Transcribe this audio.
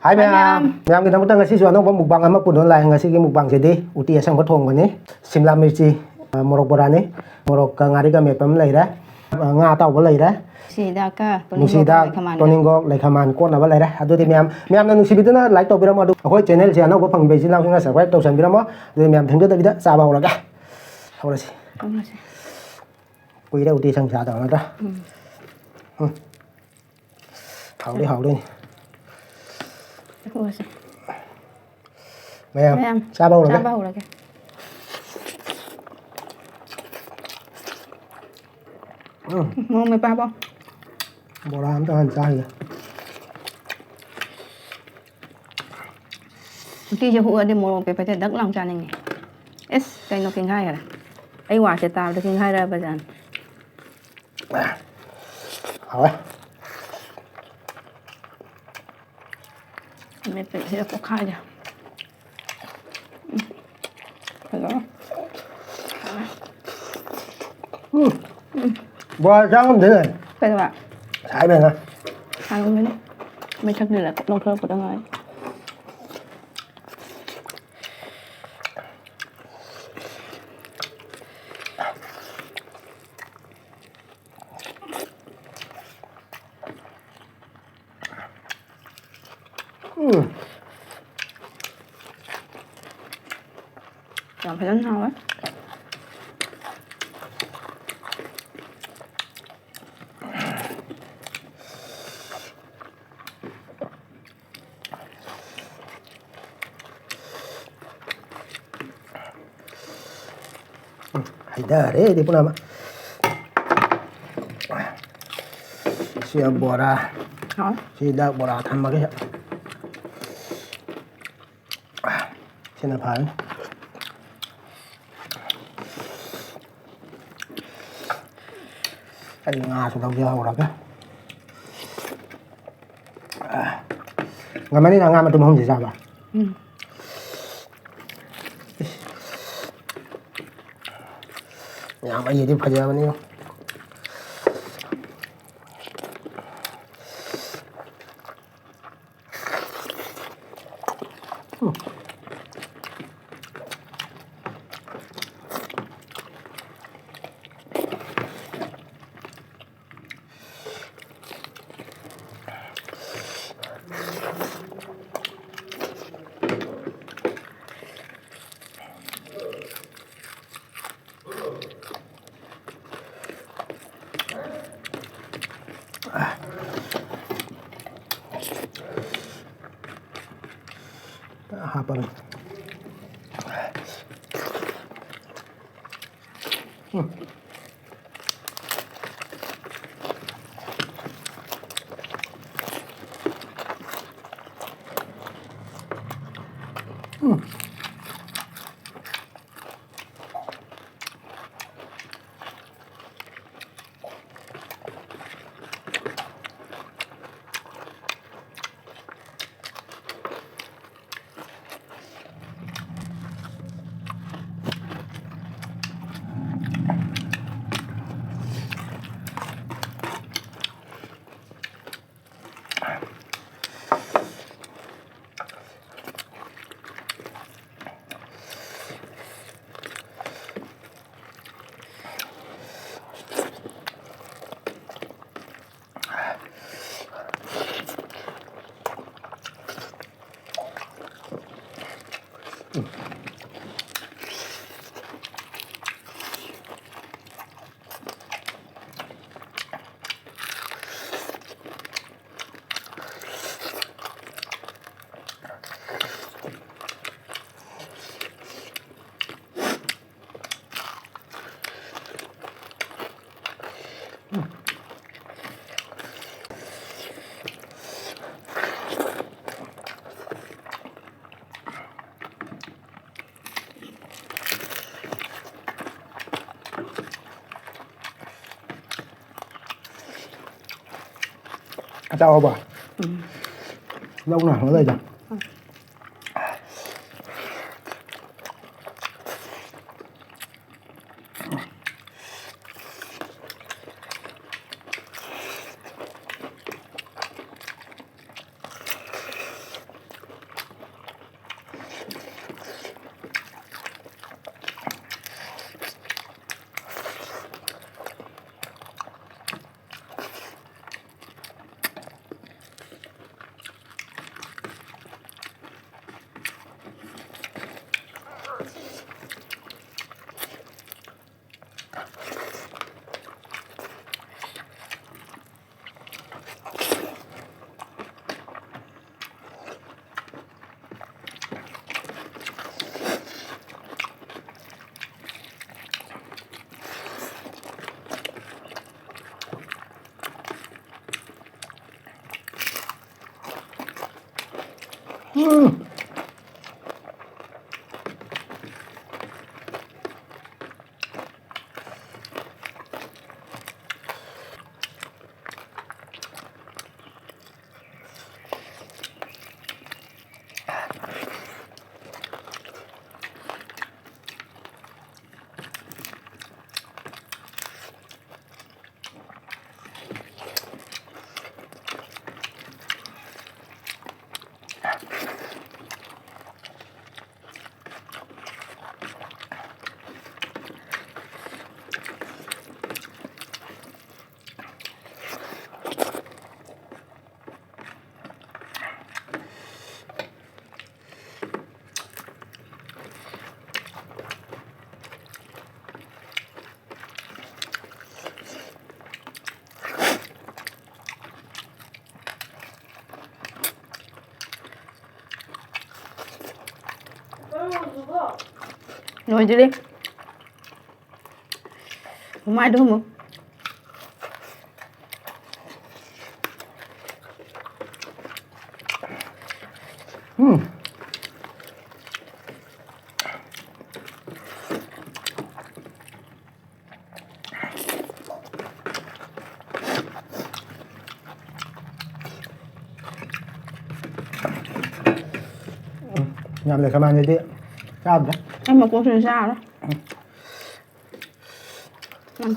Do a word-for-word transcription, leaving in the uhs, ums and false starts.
ꯍꯥꯏ ꯃꯌꯥꯝ꯫ ꯃꯌꯥꯝꯒꯤꯗꯃꯛꯇ ꯉꯁꯤꯁꯨ ꯑꯅꯧꯕ mukbang ꯑꯃ ꯄꯨꯗꯨꯅ ꯂꯥꯛꯑꯦ꯫ ꯉꯁꯤꯒꯤ mukbangꯁꯤꯗꯤ ꯎꯇꯤ ꯑꯁꯪꯕ ꯊꯣꯡꯕꯅꯤ꯫ ꯁꯤꯝꯂꯥ ꯃꯤꯔꯆꯤ, ꯑ, ꯃꯣꯔꯣꯛ ꯕꯣꯔꯥꯅꯤ꯫ ꯃꯣꯔꯣꯛꯀ ꯉꯥꯔꯤꯒ ꯃꯦꯠꯄ ꯑꯃ ꯂꯩꯔꯦ꯫ ꯑ, ꯉꯥ ꯑꯇꯥꯎꯕ ꯂꯩꯔꯦ꯫ ꯅꯨꯡꯁꯤꯍꯤꯗꯥꯛꯀ ꯇꯣꯅꯤꯡꯒꯣꯛꯀ ꯅꯨꯡꯁꯤꯍꯤꯗꯥꯛ, ꯂꯩꯈꯃꯥꯟꯒ꯫ ꯇꯣꯅꯤꯡꯒꯣꯛ, ꯂꯩꯈꯃꯥꯟ ꯀꯣꯠꯅꯕ ꯂꯩꯔꯦ꯫ ꯑꯗꯨꯗꯤ ꯃꯌꯥꯝ, ꯃꯌꯥꯝꯅ ꯅꯨꯡꯁꯤꯕꯤꯗꯨꯅ like ꯇꯧꯕꯤꯔꯝꯃꯣ꯫ ꯑꯗꯨ ꯑꯩꯈꯣꯏ channelꯁꯦ ꯑꯅꯧꯕ ꯐꯪꯕ ꯏꯆꯤꯜ ꯏꯅꯥꯎꯁꯤꯡꯅ subscribe ꯇꯧꯁꯟꯕꯤꯔꯝꯃꯣ꯫ ꯑꯗꯨꯗꯤ ꯃꯌꯥꯝ ꯊꯦꯡꯖꯗꯕꯤꯗ ꯆꯥꯕ ꯍꯧꯔꯒꯦ꯫ ꯍꯧꯔꯁꯤ꯫ ꯍꯧꯔꯁꯤ꯫ ꯀꯨꯏꯔꯦ ꯎꯇꯤ ꯑꯁꯪ ꯆꯥꯗꯕ ꯅꯠꯇ꯭ꯔꯥ? ꯎꯝ꯫ ꯎꯝ꯫ ꯍꯥꯎꯗꯤ ꯍꯥꯎꯗꯣꯏꯅꯤ꯫ ꯍꯧꯔꯁꯤ꯫ ꯃꯌꯥꯝ, ꯃꯌꯥꯝ, ꯆꯥꯕ ꯍꯧꯔꯒꯦ꯫ ꯆꯥꯕ ꯍꯧꯔꯒꯦ꯫ ꯎꯝ꯫ ꯃꯣꯔꯣꯛ ꯃꯦꯠꯄ ꯍꯥꯞꯄꯣ꯫ ꯕꯣꯔꯥ ꯑꯝꯇ ꯍꯥꯟꯅ ꯆꯥꯈꯤꯒꯦ꯫ ꯎꯇꯤꯁꯦ ꯍꯨꯛꯑꯗꯤ ꯃꯣꯔꯣꯛ ꯃꯦꯠꯄꯁꯦ ꯗꯛ ꯂꯥꯎ ꯆꯥꯅꯤꯡꯉꯦ꯫ ꯏꯁ, ꯀꯩꯅꯣ ꯈꯤꯡꯍꯥꯏꯈꯔꯦ? ꯑꯩ ꯋꯥꯁꯦ ꯇꯥꯕꯗ ꯈꯤꯡꯍꯥꯏꯔꯛꯑꯕ ꯖꯥꯠꯅꯤ꯫ ꯍꯥꯎꯋꯦ꯫ ꯑꯃꯦꯠꯄꯁꯤꯗ ꯄꯣꯛꯈꯥꯏꯔꯦ꯫ ꯎꯝ꯫ ꯐꯖꯔꯦ꯫ ꯎꯝ꯫ ꯕꯣꯔꯥ ꯆꯥ ꯉꯝꯗꯦꯅꯦ꯫ ꯀꯩꯗꯧꯕ? ꯁꯥꯏ ꯐꯖꯅ꯫ ꯁꯥꯔꯝꯒꯅꯤ꯫ ꯃꯩꯊꯛꯇꯨꯗ ꯂꯧꯊꯣꯔꯛꯄꯗ ꯉꯥꯏꯔꯤ꯫ ꯎꯝ꯫ ꯌꯥꯝ ꯐꯖꯅ ꯍꯥꯎꯋꯦ꯫ ꯎꯝ, ꯍꯩꯊꯔꯦ ꯑꯩꯗꯤ ꯄꯨꯝꯅꯃꯛ꯫ ꯁꯤ ꯕꯣꯔꯥ꯫ ꯍꯥꯎ꯫ ꯁꯤꯗ ꯕꯣꯔꯥ ꯊꯝꯃꯒꯦ꯫ ꯁꯤꯅ ꯐꯔꯅꯤ꯫ ꯑꯩ ꯉꯥꯁꯨ ꯂꯧꯖꯍꯧꯔꯒꯦ꯫ ꯉꯝꯃꯅꯤꯅ ꯉꯥ ꯃꯇꯨꯝ ꯑꯍꯨꯝꯁꯤ ꯆꯥꯕ꯫ ꯎꯝ꯫ ꯌꯥꯝ ꯑꯩꯒꯤꯗꯤ ꯐꯖꯕꯅꯤ꯫ ꯍꯥꯞꯄꯅꯤ꯫ ꯎꯝ꯫ ꯎꯝ꯫ ꯑꯆꯥꯎꯕ꯫ ꯎꯝ꯫ ꯂꯧꯅ ꯍꯥꯡꯉ ꯂꯩꯗ꯫ ꯎꯝ꯫ ꯎꯝ꯫ ꯂꯣꯏꯗ꯭ꯔꯤ꯫ ꯃꯃꯥꯏꯗꯣ ꯍꯨꯝꯃꯨ꯫ ꯎꯝ꯫ ꯌꯥꯝ ꯂꯩ ꯀꯃꯥꯏꯅꯗꯤ ꯆꯥꯗ꯭ꯔꯦ꯫ ꯑꯩ ꯃꯀꯣꯛꯁꯤꯅ ꯆꯥꯔꯣꯏ꯫ ꯎꯝ꯫